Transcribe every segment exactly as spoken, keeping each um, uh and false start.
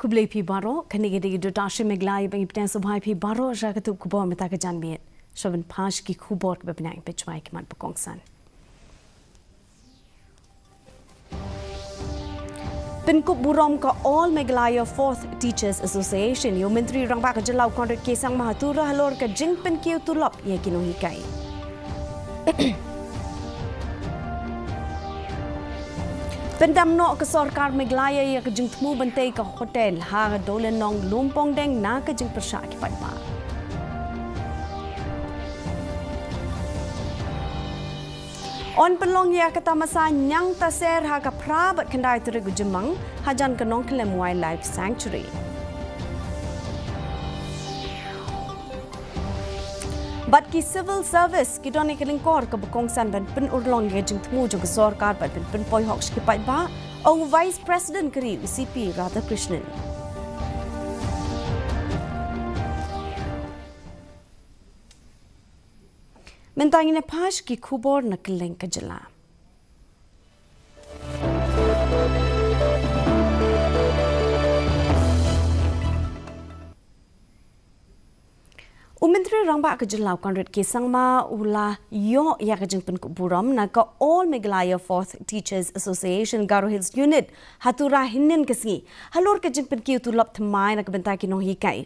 Khublei phi baroh, kane ka dei ka Doorshisha Meghalaya, ba ngi pdiang sngewbha ïa phi baroh sha ka tnat khubor mynta ka janmiet. Sha ban peit ki khubor kiba pdiang, peit shuwa ki mat ba kongsan. Pynkup burom ka All Meghalaya Fourth Teachers Association ïa u Myntri Rangbah ka Jylla u Conrad K Sangma ha Tura halor ka jingpynkiew tulop ïa ki nonghikai. Pyndam noh ka Sorkar Meghalaya ïa ka jingthmu ban tei ka hotel ha Dowlynong Lumpongdeng na ka jingpyrshah ki paidbah. Yn pynlong ïa ka tamasa ñiang taser ha ka phra bad khyndai tarik u Jymmang hajan ka Nongkhyllem Wildlife Sanctuary. Bad ki civil service ki don ïa ka lyngkor kaba kongsan ban pynurlong ïa ka jingthmu jong ka sorkar bad ban pynpoi hok sha ki paidbah, ong u Vice President ka ri u C P Radhakrishnan. Mynta ngin ïa peit ki khubor na kylleng ka jylla. U Myntri Rangbah ka Jylla u Conrad K Sangma u la ïoh ïa ka jingpynkup burom na ka All Meghalaya Fourth Teachers Association Garo Hills Unit ha Tura hynnin ka sngi halor ka jingpynkiew tulop thymmai na ka bynta ki nonghikai.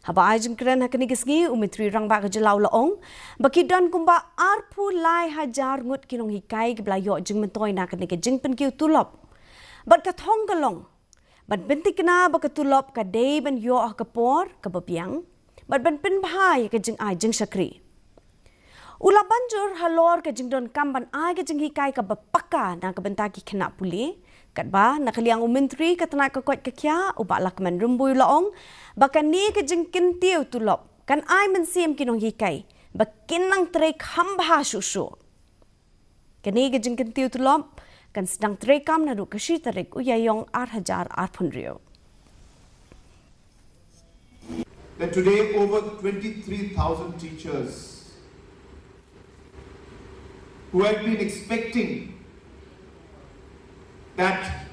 Haba ai jingkren ha kane ka sngi, u Myntri Rangbah ka Jylla u la ong ba ki don kumba arphew lai hajar ngut ki nonghikai kiba la ïoh jingmyntoi na kane ka jingpynkiew tulop. Bad ka thong ka long ban pynthikna ba ka tulop ka dei ban ïoh ha ka por kaba biang bad ban pynbha ïa ka jingai jingshakri. U la ban jur halor ka jingdonkam ban ai ka jinghikai kaba paka na ka bynta ki khynnah pule. Katba na ka liang u Myntri ka tnat ka koit ka khiah u Bah Lahkmen Rymbui u la ong ba kane ka jingkyntiew tulop kan ai mynsiem ki nonghikai ba kin nang trei kham bha shuh shuh. Kane ka jingkyntiew tulop kan sdang treikam naduh ka shi tarik u Ïaïong ar hajar arphew hynriew. That today over twenty-three thousand teachers who had been expecting that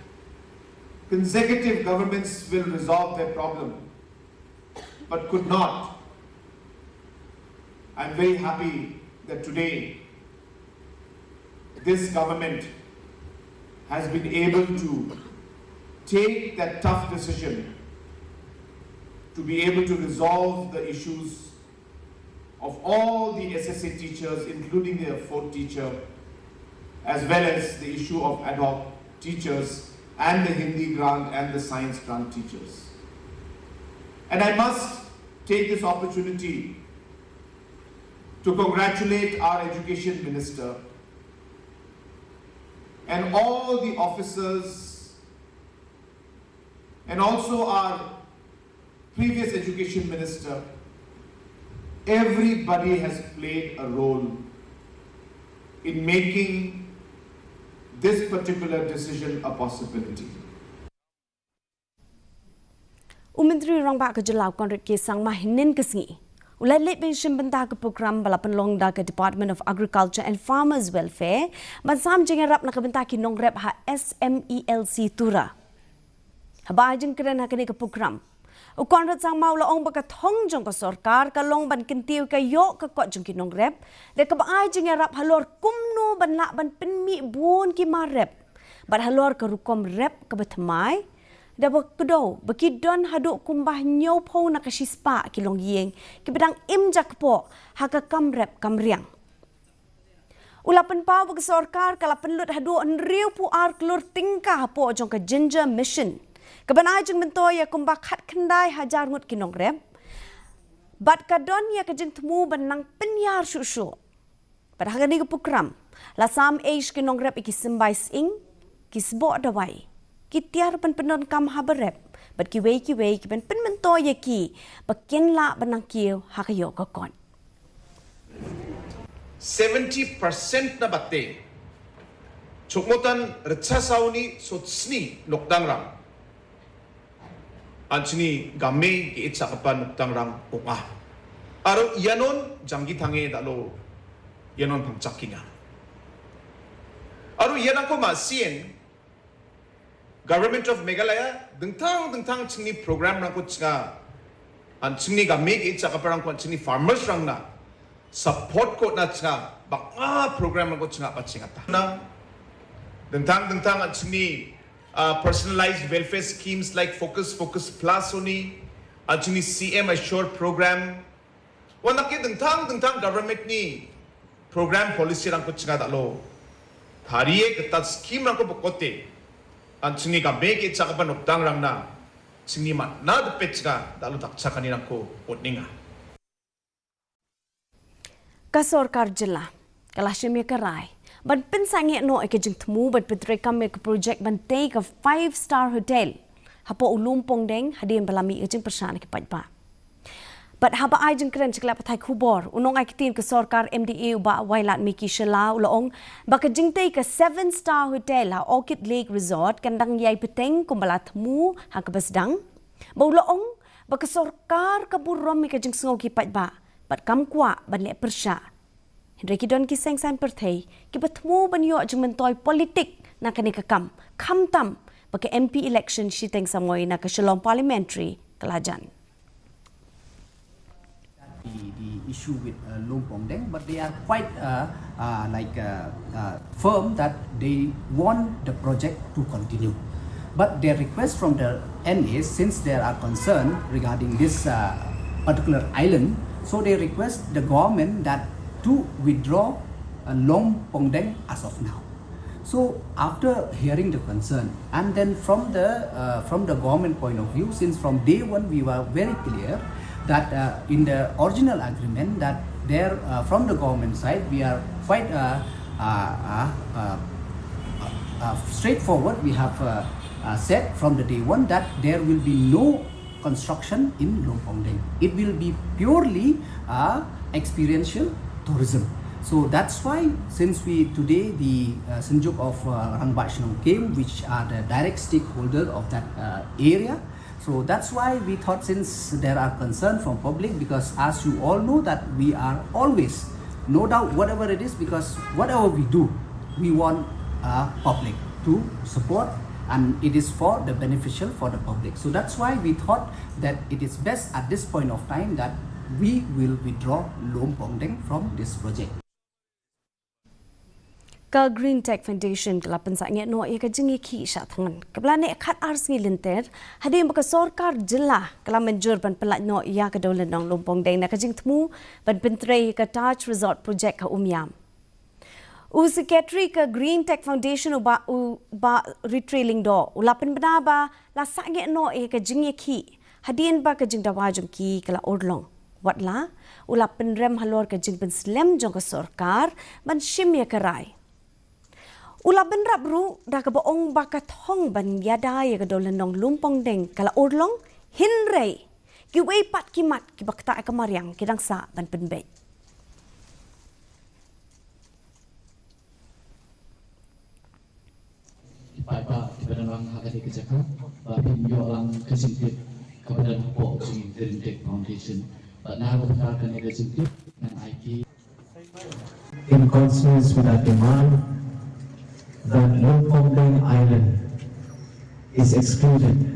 consecutive governments will resolve their problem but could not. I'm very happy that today this government has been able to take that tough decision to be able to resolve the issues of all the S S A teachers, including their fourth teacher, as well as the issue of ad hoc teachers and the Hindi grant and the science grant teachers. And I must take this opportunity to congratulate our education minister and all the officers and also our previous education minister. Everybody has played a role in making this particular decision a possibility. U Myntri Rangbah ka Jylla u Conrad K Sangma hynnin ka sngi u la leit ban shim bynta ka program ba la pynlong da ka Department of Agriculture and Farmers Welfare ban sam jingïarap na ka bynta ki nongrep ha S M E L C Tura. Haba ai jingkren ha kane ka program, u Conrad Sangma u la ong ba ka thong jong ka sorkar ka long ban kyntiew ka ïoh ka kot jong ki nongrep da kaba ai jingïarap halor kumno ban lah ban pynmih bun ki mar rep bad halor ka rukom rep kaba thymmai, da ba kdew ba ki don haduh kumba hynñiewphew na ka shispah ki longïing kiba dang im jakpoh ha ka kam rep kam riang. U la pynpaw ba ka sorkar ka la pynlut haduh hynriewphew ar klur tyngka hapoh jong ka Ginger Mission kaban ai jingmyntoi ïa kumba khatkhyndai hajar ngut ki nongrep bad ka don ïa ka jingthmu ban nang pynïar shuh shuh. Bad ha kane ka program la sam ei sha ki nongrep ïa ki symbai sying, ki sboh dawai, ki tiar ban pyndonkam haba rep bad kiwei kiwei kiban pynmyntoi ïa ki ba kin lah ban nang kiew ha ka ïoh ka kot. Seventy percent na ba te chukmotan rcha sauni sotsni nokdangrang. Anchni gamei ki itsa kapan nokdangrang unga. Aro ianon janggi thange dalo ianon pangchak kinga. Aro ianang ko ma sien Government of Meghalaya, dengtang dengtang chingni program rangkut chinga, an chingni ka mei ki cha ka parang kuan chingni farmers rang na support ko na chinga, bak nga program rangkut chinga pa chinga ta. Nang, dengtang dengtang an chingni, uh, personalized welfare schemes like Focus, Focus Plus oni, an chingni C M Assure program, wan ki dengtang dengtang government ni program policy rangkut chinga da lo. Thari e kata scheme rangkut bokote. An chingni ka mei ki cha ka panop tang rang na. Chingni mat na de pet chinga da lo tak cha kani rangkut utninga. Ka sorkar jylla ka la shim ïa ka rai ban pynsangeh noh ïa ka jingthmu ban pyntreikam ïa ka project ban tei ka five star hotel hapoh u Lum Pongdeng hadien ba la mih ka jingpyrshah na ki paidbah. Bad haba ai jingkren sha ki lad pathai khubor, u nongai ktien ka sorkar M D A u Bah Wailadmiki Shylla u la ong ba ka jingtei ka seven star hotel ha Orchid Lake Resort kan dang ïai bteng kumba la thmu ha kaba sdang. Bad u la ong ba ka sorkar ka burom ïa ka jingsngew ki paidbah bad kam kwah ban leh pyrshah. Hynrei ki don ki seng saiñ pyrthei kiba thmu ban ïoh jingmyntoi politik na kane ka kam, khamtam ba ka M P election shiteng samoi na ka Shillong Parliamentary ka la jan. The, the issue with uh, Lum Pongdeng, but they are quite uh, uh, like uh, uh, firm that they want the project to continue. But their request from the N A, since they are concerned regarding this uh, particular island, so they request the government that to withdraw uh, Lum Pongdeng as of now. So after hearing the concern, and then from the uh, from the government point of view, since from day one we were very clear that uh, in the original agreement that there uh, from the government side we are quite uh, uh, uh, uh, uh, straightforward. We have uh, uh, said from the day one that there will be no construction in Lum Pongdeng. It will be purely uh, experiential tourism. So that's why, since we today the uh, Synjuk of uh, Rangbah Shnong came, which are the direct stakeholder of that uh, area. So that's why we thought, since there are concern from public, because as you all know that we are always, no doubt, whatever it is, because whatever we do, we want uh, public to support, and it is for the beneficial for the public. So that's why we thought that it is best at this point of time that we will withdraw Lum Pongdeng from this project. Ka Green Tech Foundation ka la pynsangeh noh ïa ka jingïakhih shah thngan kaba la neh khat ar sngi lynter hadien ba ka sorkar jylla ka la mynjur ban pyllait noh ïa ka dewlynnong Lum Pongdeng na ka jingthmu ban pyntrei ïa ka Taj Resort Project ha Umiam. U Secretary ka Green Tech Foundation u Bah, u Bah Ritree Lyngdoh u la pynbna ba la sangeh noh ïa ka jingïakhih hadien ba ka jingdawa jong ki ka la urlong. Watla u la pynrem halor ka jingpynslem jong ka sorkar ban shim ïa ka rai. U la bynrap ruh da kaba ong ba ka thong ban ïada ïa ka dewlynnong Lum Pongdeng ka la urlong, hynrei kiwei pat ki mat kiba ktah ka mariang ki dang sah ban pynbeit. Ki paidbah kiba dang lang ha kane ka jaka ba phin ïoh lang ka jingtip kaba dang hapoh jong Green Tech Foundation. Bad na ka bynta kane ka jingtip ngan ai ki. In consonance with our demand that Lum Pongdeng Island is excluded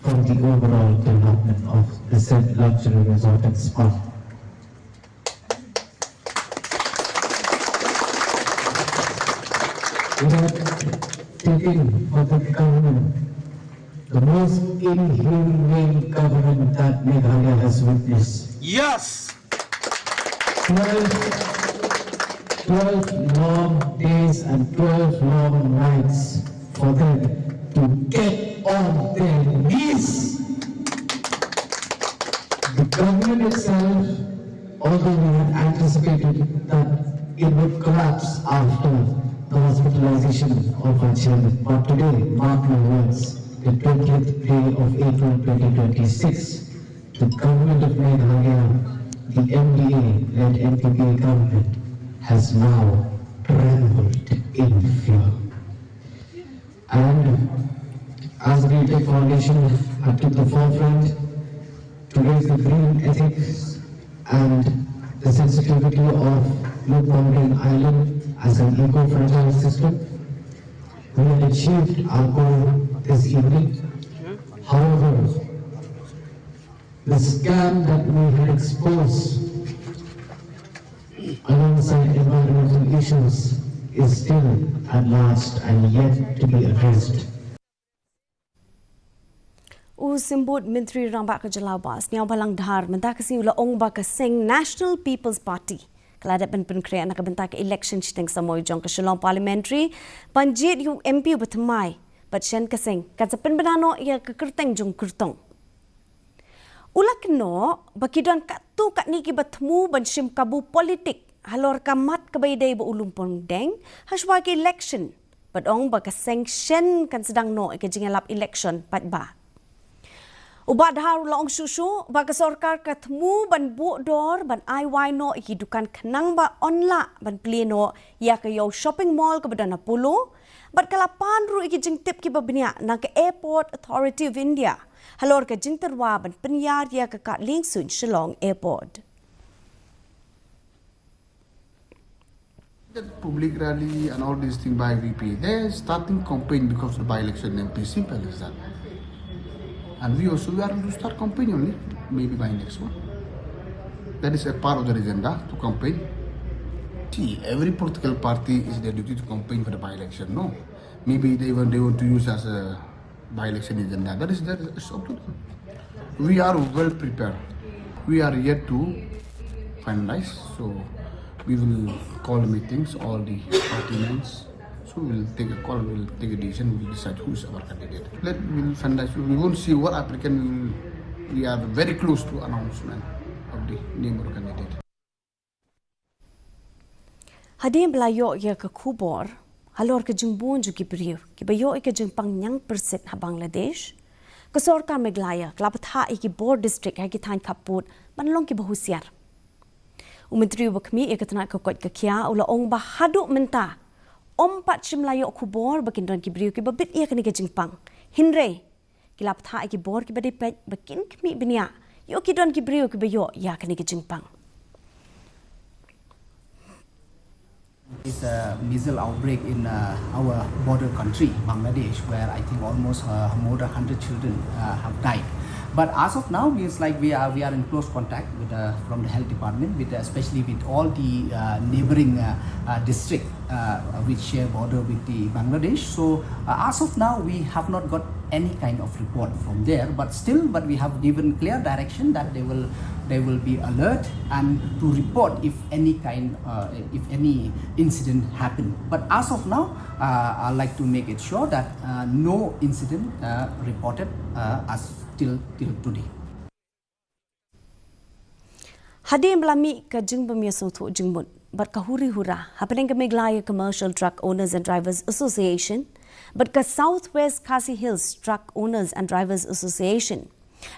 from the overall development of the said luxury resort and spa. Without taking for the government, the most inhumane government that Meghalaya has witnessed. Yes! Twelve, twelve long days and twelve long nights for them to get on their knees. The government itself, although we had anticipated that it would collapse after the hospitalization of our chairman, but today, mark my words, the twentieth day of April twenty twenty-six, the government of Meghalaya, the M D A-led N P P government, has now trembled in fear. And as the Tech Foundation had took the forefront to raise the green ethics and the sensitivity of Lum Pongdeng Island as an eco-fragile system, we had achieved our goal this evening. However, the scam that we had exposed alongside environmental issues is still at large and yet to be addressed. U Symbud Myntri Rangbah ka Jylla Bah Sniawbhalang Dhar mynta ka sngi u la ong ba ka seng National People's Party ka la dep ban pynkhreh na ka bynta ka election shiteng samoi jong ka Shillong Parliamentary ban jied ïa u M P uba thymmai bad shen ka seng kan sa pynbna noh ïa ka kyrteng jong u kyrtong. U la kynnoh ba ki don katto katne kiba thmu ban shim kabu politik halor ka mat kaba ïadei bad u Lympung Deng hashwa ka election bad ong ba ka seng shen kan sdang noh ïa ka jingïalap election paidbah. U Bah Dhar u la ong shuh shuh ba ka sorkar ka thmu ban buh dor ban ai wai noh ïa ki dukan khnang ba yn lah ban plie noh ïa ka ïew shopping mall kaba don ha Polo bad ka la pan ruh ïa ki jingtip kiba bniah na ka Airport Authority of India halor ka jingtyrwa ban pynïar ïa ka kad liengsuiñ Shillong Airport. That public rally and all these things by V P, they're starting campaign because of the by-election M P. Simple as that. And we also, we are to start campaign only, maybe by next one. That is a part of the agenda to campaign. See, every political party is their duty to campaign for the by-election. No, maybe they want, they want to use as a by-election agenda. That is, that is up to them. We are well prepared. We are yet to finalize, so we will call meetings, all the party names. So we will take a call, we will take a decision, we will decide who is our candidate. Let, we will finalize, we won't see what applicant, we will, we are very close to announcement of the name of the candidate. Hadien ba la ïoh ïa ka khubor halor ka jingbun jong ki briew kiba ïoh ïa ka jingpang ñiangpyrsit ha Bangladesh, ka sorkar Meghalaya ka la bthah ïa ki bor district ha ki thaiñ khappud ban long kiba husiar. U Myntri uba khmih ïa ka tnat ka koit ka khiah u la ong ba haduh mynta ym pat shym la ïoh khubor ba kin don ki briew kiba bit ïa kane ka jingpang. Hynrei ki la bthah ïa ki bor kiba dei peit ba kin khmih bniah ïoh ki don ki briew kiba ïoh ïa kane ka jingpang. It's a measles outbreak in uh, our border country, Bangladesh, where I think almost uh, more than one hundred children uh, have died. But as of now, it's like we are we are in close contact with uh, from the health department, with especially with all the uh, neighboring uh, uh, district uh, which share border with the Bangladesh. So uh, as of now, we have not got any kind of report from there. But still, but we have given clear direction that they will they will be alert and to report if any kind uh, if any incident happen. But as of now, uh, I like to make it sure that uh, no incident uh, reported uh, as till till today. Hadien ba la mih ka jingbym ïasngewthuh jingmut bad ka huri hura hapdeng ka Meghalaya Commercial Truck Owners and Drivers Association bad ka South West Khasi Hills Truck Owners and Drivers Association,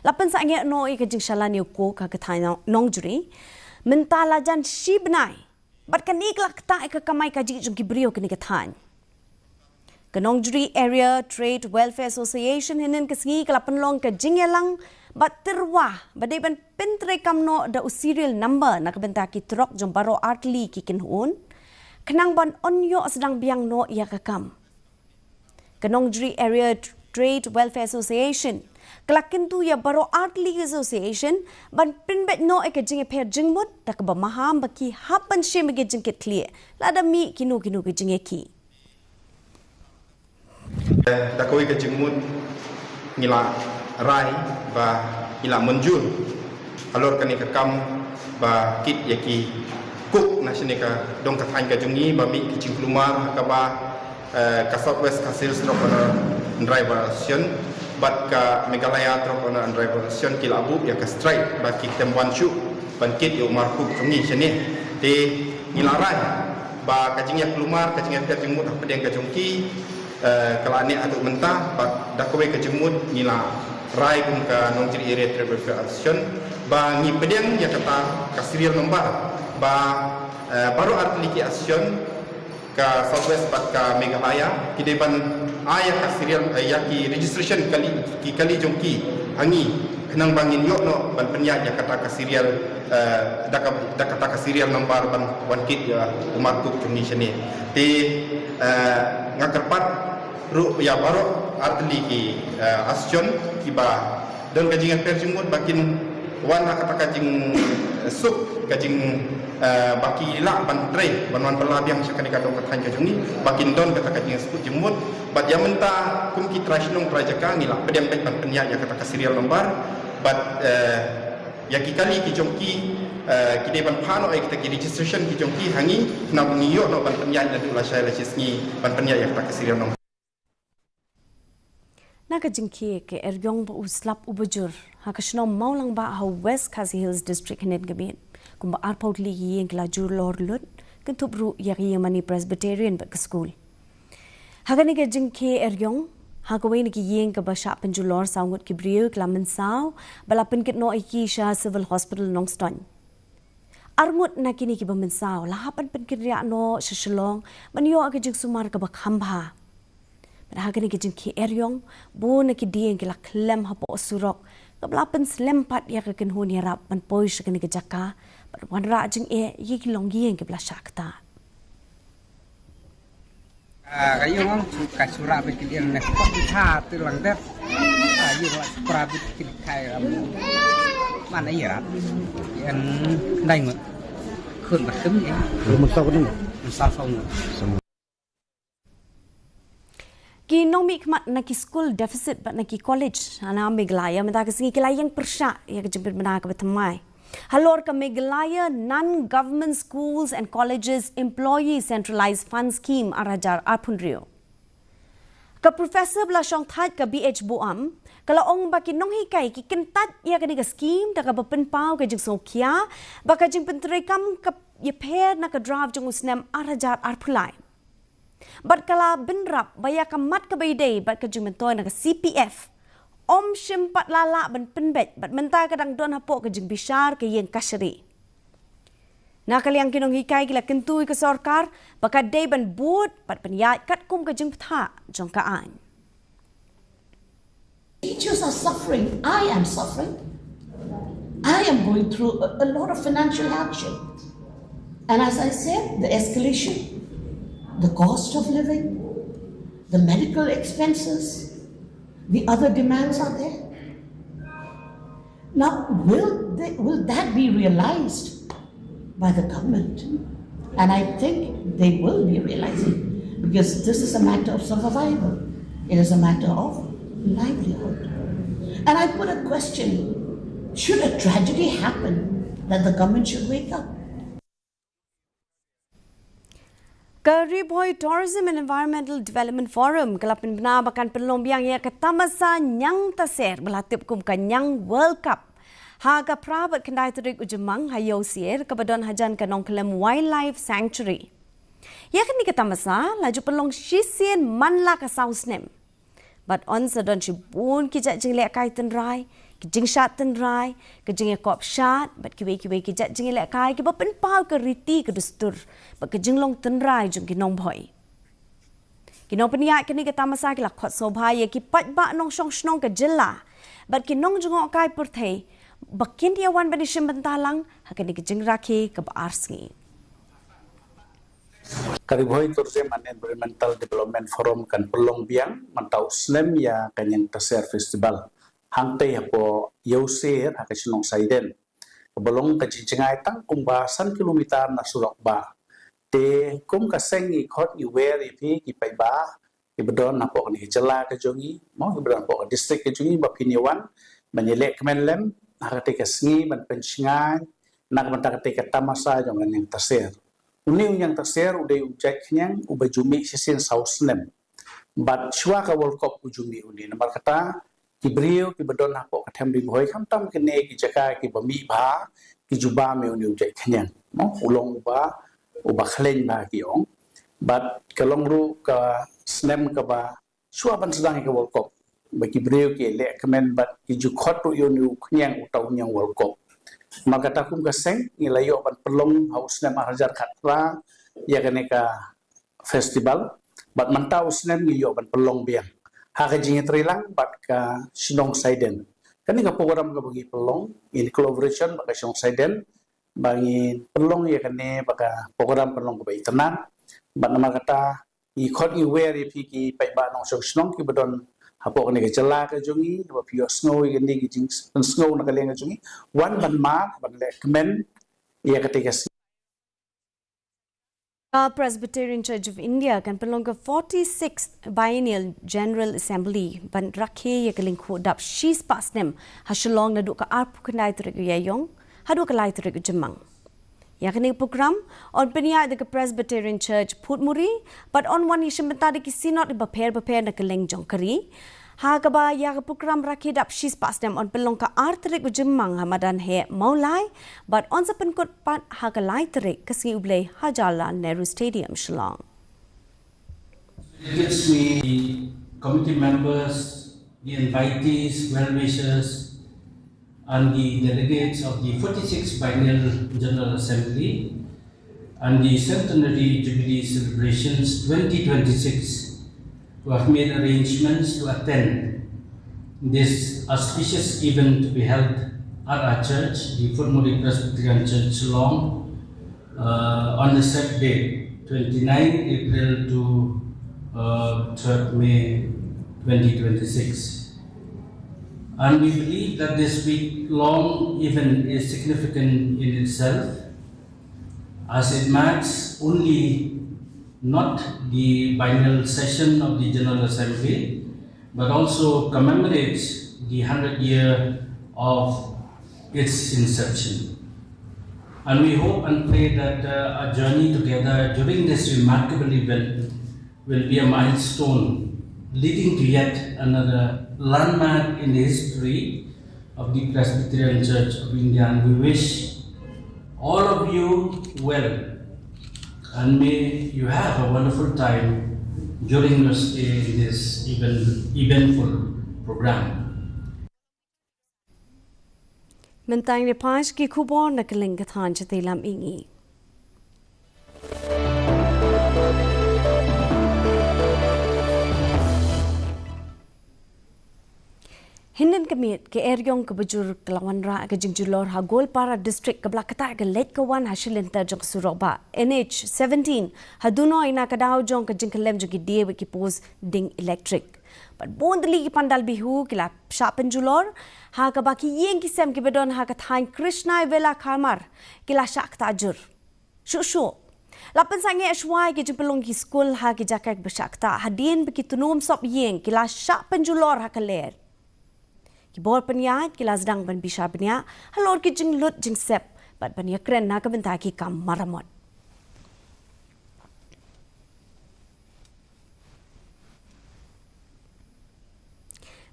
la pynsangeh noh ïa ka jingshah lane u kok ha ka thaiñ Nongjri mynta la jan shi bnai. Bad kane ka la ktah ïa ka kamai kajih jong ki briew kane ka thaiñ. Ka Nongjri Area Trade Welfare Association hynnin ka sngi ka la pynlong ka jingïalang bad tyrwa ba dei ban pyntreikam noh da u serial number na ka bynta ki trok jong baroh artylli ki kynhun khnang ban ym ïoh sdang biang noh ïa ka kam. Ka Nongjri Area Trade Welfare Association ka la kyntu ïa baroh artylli ki association ban pynbeit noh ïa ka jingïapher jingmut da kaba maham ba ki hap ban shim ïa ka jingkitkhlieh lada mih kino kino ka jingïakhih. Da kawei ka jingmut ngi la rai ba ngi la mynjur halor kane ka kam ba kit ïa ki kok na shane ka dong ka thaiñ ka jong ngi ba mih ki jingkulmar ha kaba ka South West Khasi Hills Truck Owner and Driver Association bad ka Meghalaya Truck Owner and Driver Association ki la buh ïa ka strike ba ki khlem wan shuh ban kit ïa u markuk jong ngi shane. Te ngi la rai ba ka jingïakulmar ka jingïapher jingmut hapdeng ka jong ki ka la neh haduh mynta bad da kawei ka jingmut ngi la rai kum ka Nongjri Area Trade Welfare Association ba ngi pdiang ïa kata ka serial number ba baroh artylli ki association ka South West bad ka Meghalaya ki dei ban ai ïa ka serial ïa ki registration kali ki kali jong ki ha ngi khnang ba ngin ïoh noh ban pynïaid ïa kata ka serial da kata ka serial number ban wan kit ïa u markuk jong ngi shane. Te nga kyrpad ruh ïa baroh Artylli ki, eh, Astion kiba don ka jingïapher jingmut ba kin wan ha kata ka jingsuk, ka jing, eh, ba ki lah ban trei, ban wan bylla biang sha kane ka dong ka thaiñ ka jong ngi, ba kin don kata ka jingsuk jingmut. Bad ïa mynta kum ki trai shnong trai jaka ngi lah pdiang beit ban pynïaid ïa kata ka serial number. Bad, eh, ïa ki kali ki jong ki, eh, ki dei ban phah noh ïa kita ki registration ki jong ki ha ngi, khnang ba ngi ïoh noh ban pynïaid naduh lashai lashisngi ban pynïaid ïa kata ka serial number. Na ka jingkhie ka eriong ba u slap uba jur ha ka shnong Mawlangbah ha West Khasi Hills District hynnin ka miet, kumba arphew tylli ki ïing ki la jur lor lut, kynthup ruh ïa ka ïingmane Presbyterian bad ka skul. Ha kane ka jingkhie eriong, ha kawei na ki ïing kaba shah pynjulor, saw ngut ki briew ki la mynsaw ba la pynkit noh ïa ki sha Civil Hospital Nongstoiñ. Ar ngut na kine kiba mynsaw la hap ban pynkynriah noh sha Shillong ban ïoh ka jingsumar kaba kham bha. Bad ha kane ka jingkhie eriong, bun na ki dieng ki la khlem hapoh surok, kaba la pynslem pat ïa ka kynhun ïarap ban poi sha kane ka jaka bad wanrah jingeh ïa ki longïing kiba la shah ktah. Ah, ka ïing ong, su-, ka surok bad ki liang ne kot di tha ti lang dep. Ah, ïing la surok bad ki khai ram. Mana ïarap? Ïan dai ngut. Khun bad khun ïa. Mun sa khun. Mun sa khun. Ki nongmihkhmat na ki school deficit bad na ki college ha Meghalaya mynta ka sngi ki la ïeng pyrshah ïa ka jingpynbna kaba thymmai halor ka Meghalaya Non-Government Schools and Colleges Employee Centralized Fund Scheme ar hajar arphew hynriew. Ka professor ba la shongthait ka B H Buam ka la ong ba ki nonghikai ki kyntait ïa kane ka scheme da kaba pynpaw ka jingsngewkhia ba ka jingpyntreikam ka ïapher na ka draft jong u snem ar hajar arphew lai. Bad ka la bynrap ba ïa ka mat kaba ïadei bad ka jingmyntoi na ka C P F ym shym pat la lah ban pynbeit bad mynta ka dang don hapoh ka jingbishar ka ïing kashari. Na ka liang ki nonghikai ki la kyntu ïa ka sorkar ba ka dei ban bud bad pynïaid katkum ka jingbthah jong ka aiñ. Teachers are suffering. I am suffering. I am going through a, a lot of financial hardship. And as I said, the escalation, the cost of living, the medical expenses, the other demands are there. Now, will they, will that be realized by the government? And I think they will be realizing, because this is a matter of survival. It is a matter of livelihood. And I put a question, should a tragedy happen that the government should wake up? Ka Ri Bhoi Tourism and Environmental Development Forum ka la pynbna ba kan pynlong biang ïa ka tamasa Ñiang Taser ba la tip kum ka Ñiang World Cup ha ka phra bad khyndai tarik u Jymmang ha Ïewsier kaba don hajan ka Nongkhlem Wildlife Sanctuary. Ïa kane ka tamasa la ju pynlong shisien man la ka saw snem. Bad yn sa don shibun ki jait jinglehkai tynrai, ki jingshad tynrai, ki jingïakop shad, bad kiwei kiwei ki jait jinglehkai kiba pynpaw ka riti ka dustur bad ka jinglong tynrai jong ki nongbhoi. Ki nongpynïaid kane ka tamasa ki la khot sngewbha ïa ki paidbah nongshong shnong ka jylla bad ki nongjngohkai pyrthei ba kin ïa wan ban ïashim bynta lang ha kane ka jingrakhe kaba ar sngi. Ka Ri Bhoi Tourism and Environmental Development Forum kan pynlong biang mynta u snem ïa ka Ñiang Taser Festival hangtei hapoh Ïewsier ha ka shnong Saiden. Kaba long ka jingjngai tang kumba san kilometer na surok bah. Te kum ka seng ngi khot ngi wer ïa phi ki paidbah kiba don hapoh kane ka jylla ka jong ngi, mo, kiba don hapoh ka district ka jong ngi ba phin ïa wan ban ïaleh kmen lem ha katei ka sngi ban pynshngaiñ na ka bynta katei ka tamasa jong ka Ñiang Taser. Une u Ñiang Taser u dei u jait khñiang uba ju mih shisien saw snem. Bad shuwa ka World Cup u ju mih une, namar kata ki briew kiba don hapoh ka them Ri Bhoi khamtam kine ki jaka kiba mih bha ki ju bam ïa une u jait khñiang. Mo, u long uba, uba khleiñ bha ki ong. Bad ka long ruh ka snem kaba shuwa ban sdang ïa ka World Cup ba ki briew ki leh kmen bad ki ju khot ruh ïa une u khñiang uta u Ñiang World Cup. Namar kata kum ka seng ngi la ïoh ban pynlong ha u snem ar hajar khatphra ïa kane ka festival, bad mynta u snem ngi ïoh ban pynlong biang ha ka jingïatreilang bad ka shnong Saiden. Kane ka program kaba ngi pynlong in collaboration bad ka shnong Saiden, ba ngi pynlong ïa kane ba ka program pynlong kaba itynnad. Bad namar kata ngi khot ngi wer ïa phi ki paidbah nongshong shnong kiba don hapoh kane ka jylla ka jong ngi, haba phi ïohsngew ïa kane ka jingsngew na ka liang ka jong ngi, wan ban mad, ban leh kmen ïa kata ka sngi. Ka Presbyterian Church of India kan pynlong ka forty-sixth Biennial General Assembly ban rakhe ïa ka lyngkhuh dap shispah snem ha Shillong naduh ka arphew khyndai tarik u Ïaïong haduh ka lai tarik u Jymmang. Ïa kane ka program yn pynïaid da ka Presbyterian Church Phuddmuri bad yn wan ïashim bynta da ki synod bapher bapher na kylleng jong ka ri. Ha kaba ïa ka program rakhe dap shispah snem yn pynlong ka ar tarik u Jymmang ha madan heh Mawlai bad yn sa pynkut pat ha ka lai tarik ka sngi U Blei ha Jawaharlal Nehru Stadium, Shillong. Delegates, the committee members, the invitees, well-wishers, and the delegates of the forty-sixth Biennial General Assembly and the Centenary Jubilee Celebrations twenty twenty-six, who have made arrangements to attend this auspicious event to be held at our church, the Phuddmuri Presbyterian Church, Shillong, uh, on the said day, twenty-nine April to, uh, third May twenty twenty-six. And we believe that this week-long event is significant in itself, as it marks only not the biennial session of the General Assembly, but also commemorates the hundred year of its inception. And we hope and pray that, uh, our journey together during this remarkable event will be a milestone leading to yet another landmark in the history of the Presbyterian Church of India. And we wish all of you well, and may you have a wonderful time during your stay in this event, eventful program. Mynta ngin ïa peit ki khubor na ka lyngkha thaiñ shatei lam ïa ngi. Hynnin ka miet, ka eriong kaba jur ka la wanrah ka jingjulor ha Goalpara District, kaba la ktah ka leit ka wan ha shilynter jong ka surok bah N H seventeen, ha Dunoh, na ka daw jong ka jingkyllem jong ki dieng bad ki post ding elektrik. Bad bun tylli ki pandal bihu ki la shah pynjulor, ha kaba ki ïing ki sem kiba don ha ka thaiñ Krishnai Villa Khamar ki la shah ktah jur. Shuh shuh, la pynsangeh shuwa ïa ki jingpynlong ki skul ha ki jaka kiba shah ktah, hadien ba ki tnum sop ïing ki la shah pynjulor ha ka lyer. Ki bor pynïaid ki la sdang ban bishar bniah halor ki jinglut jingsep bad ban ïakren na ka bynta ki kam maramot.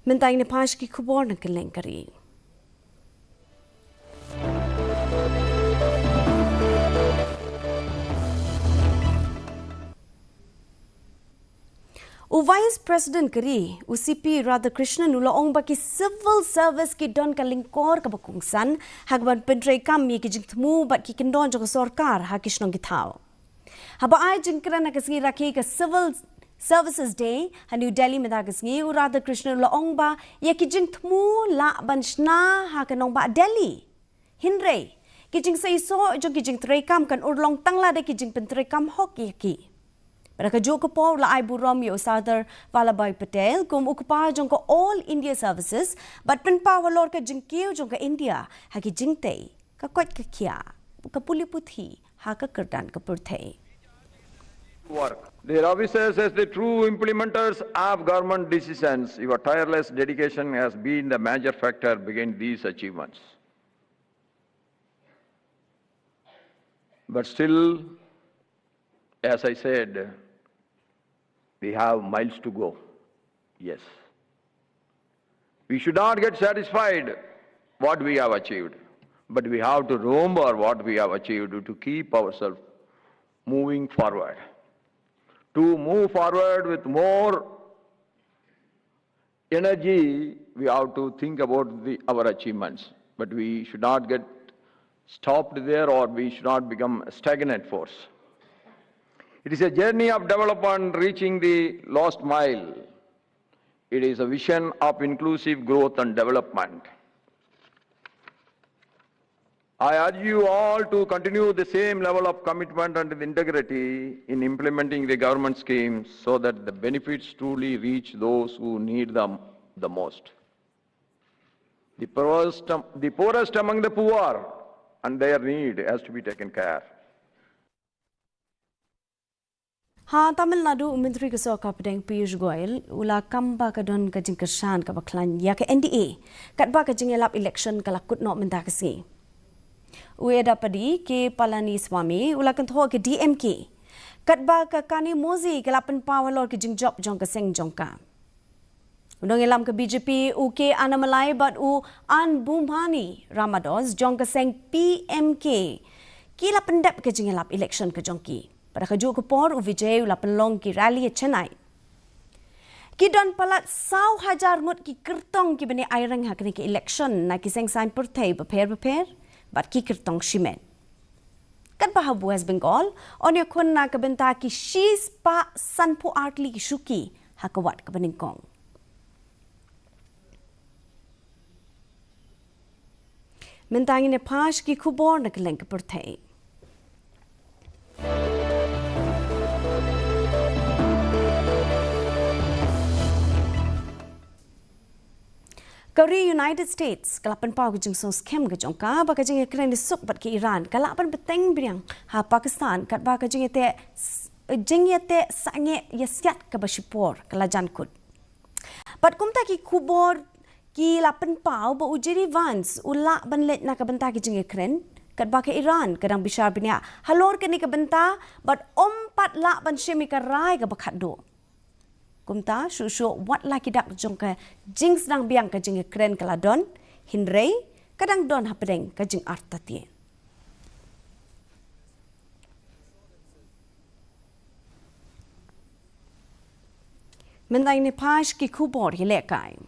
Mynta ngin ïa peit ki khubor na ka lyngkha ri. U Vice President ka ri, u C P Radhakrishnan, u la ong ba ki civil service ki don ka lyngkor kaba kongsan ha kaban pyntreikam ïa ki jingthmu bad ki kyndon jong ka sorkar ha ki shnong ki thaw. Haba ai jingkren ha ka sngi rakhe ka Civil Services Day ha New Delhi mynta ka sngi, u Radhakrishnan u la ong ba ïa ki jingthmu lah ban shna ha ka nongbah Delhi. Hynrei ki jingseisoh jong ki jingtreikam kan urlong tang lada ki jingpyntreikam hok ïa ki. Bad ha kajuh ka por u la ai burom ïa u Sardar Vallabhbhai Patel kum u kpa jong ka All India Services bad pynpaw halor ka jingkiew jong ka India ha ki jingtei, ka koit ka khiah, ka pule puthi ha ka kyrdan ka pyrthei. Work. Their officers, as the true implementers of government decisions, your tireless dedication has been the major factor behind these achievements. But still, as I said, we have miles to go. Yes. We should not get satisfied what we have achieved, but we have to remember what we have achieved to keep ourselves moving forward. To move forward with more energy, we have to think about the, our achievements, but we should not get stopped there, or we should not become a stagnant force. It is a journey of development, reaching the lost mile. It is a vision of inclusive growth and development. I urge you all to continue the same level of commitment and integrity in implementing the government schemes so that the benefits truly reach those who need them the most. The poorest, the poorest among the poor and their need has to be taken care. Ha Tamil Nadu, u Myntri ka Sorkar Pdeng Piyush Goyal u la kam ba ka don ka jingkyrshan kaba khlaiñ ïa ka N D A katba ka jingïalap election ka la kut noh mynta ka sngi. U Edappadi K Palaniswamy u la kynthoh ka D M K katba ka Kane Mozi ka la pynpaw halor ka jingjop jong ka seng jong ka. U nongïalam ka B J P u K Annamalai bad u Anbumani Ramadoss jong ka seng P M K ki la pyndep ka jingïalap election ka jong ki. Bad ha kajuh ka por u Vijay u la pynlong ki rally ha Chennai. Ki don palat saw hajar ngut ki kyrtong kiba ïeng aireng ha kane ka election na ki seng saiñ pyrthei bapher bapher bad ki kyrtong shimet. Katba ha West Bengal, yn ïakhun na ka bynta ki shispah sanphew artylli ki shuki ha ka wat kaba nyngkong. Mynta ngin ïa pash ki khubor na kylleng ka pyrthei. Ka ri United States ka la pynpaw ka jingsngewskhem ka jong ka ba ka jingïakren suk bad ka Iran ka lah ban bteng biang ha Pakistan katba ka jingïateh, jingïateh sangeh ïasiat kaba shipor ka la jan kut. Bad kumta ki khubor ki la pynpaw ba u J D Vance u lah ban leit na ka bynta ka jingïakren katba ka Iran ka dang bishar bniah halor kane ka bynta bad um pat lah ban shim ïa ka rai kaba khatduh. Kumta shuh shuh wat la ki dak jong ka jingsdang biang ka jingïakren ka la don, hynrei ka dang don hapdeng ka jingartatien. Mynta ngin ïa pash ki khubor ïalehkai.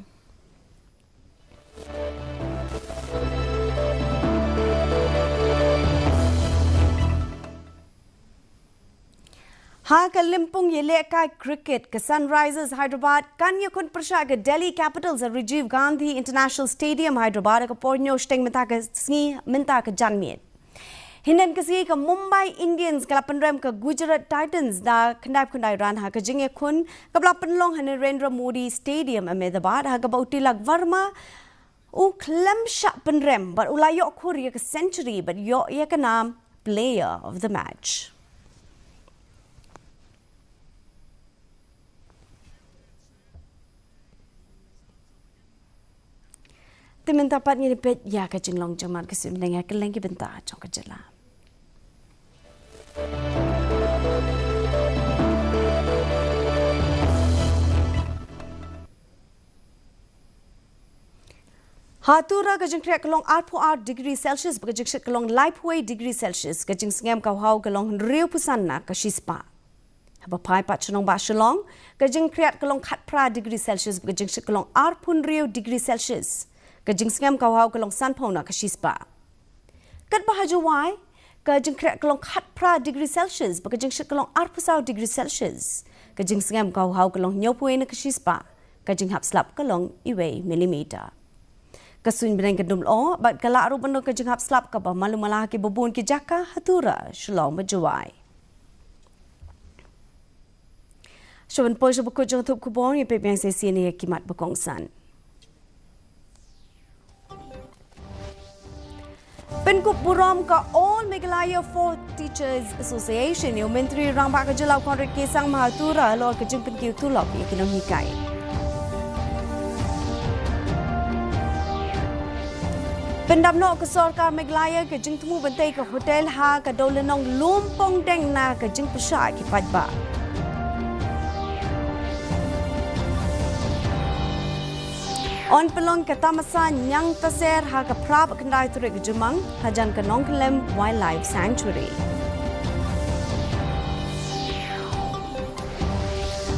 Ha ka lympung ïalehkai cricket ka Sunrisers Hyderabad kan ïakhun pyrshah ka Delhi Capitals ha Rajiv Gandhi International Stadium Hyderabad ha ka por hynñiew shiteng mynta ka sngi mynta ka janmiet. Hynnin ka sngi ka Mumbai Indians ka la pynrem ka Gujarat Titans da khyndai phew khyndai run ha ka jingïakhun kaba la pynlong ha Narendra Modi Stadium Ahmedabad ha kaba u Tilak Varma u khlem shah pynrem bad u la ïoh khur ïa ka century bad ïoh ïa ka nam player of the match. Te mynta pat ngin ïa peit ïa ka jinglong jingman ka suiñ bneng ha kylleng ki bynta jong ka jylla. Ha Tura ka jingkhriat ka long arphew ar degree Celsius bad ka jingshit ka long laiphew wei degree Celsius, ka jingsngem ka haw ka long hynriewphew san na ka shispah. Haba phai pat sha nongbah Shillong, ka jingkhriat ka long khatphra degree Celsius bad ka jingshit ka long arphew hynriew degree Celsius, ka jingsngem ka haw ka long sanphew na ka shispah. Katba ha Jowai ka jingkhriat ka long khatphra degree Celsius bad ka jingshit ka long arphew saw degree Celsius, ka jingsngem ka haw ka long hynñiewphew na ka shispah, ka jinghap slap ka long uwei millimeter. Ka suiñ bneng ka dum lyoh bad ka lah ruh ban don ka jinghap slap kaba malu mala ha kiba bun ki jaka ha Tura, Shillong bad Jowai. Shuwa ban poi sha bakut jong ka thup khubor, ngin peit biang sa shisien ïa ki mat ba kongsan. Pynkup burom ka All Meghalaya Force Teachers Association ïa u Myntri Rangbah ka Jylla u Conrad K Sangma ha Tura halor ka jingpynkiew tulop ïa ki nonghikai. Pyndap noh ka Sorkar Meghalaya ka jingthmu ban tei ka hotel ha ka Dewlynnong Lumpongdeng na ka jingpyrshah ki paidbah. Yn pynlong ka tamasa ñiang taser ha ka phra bad khyndai tarik Jymmang hajan ka Nongkhyllem Wildlife Sanctuary.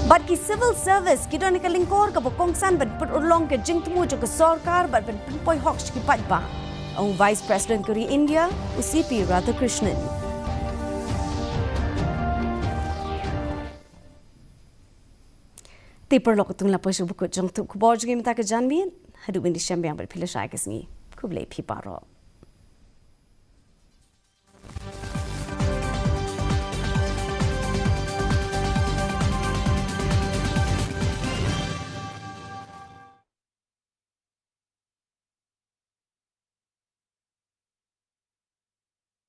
Bad ki civil service ki don ha ka lyngkor kaba kongsan ban pynurlong ka jingthmu jong ka sorkar bad ban pynpoi hok sha ki paidbah, ong u Vice President ka ri India, u C P Radhakrishnan. Te paralok, katto ngi la poi sha bakut jong ka thup khubor jong ngi mynta ka janmiet. Haduh ban ïashem biang bad phi lashai ka sngi, khublei phi baroh.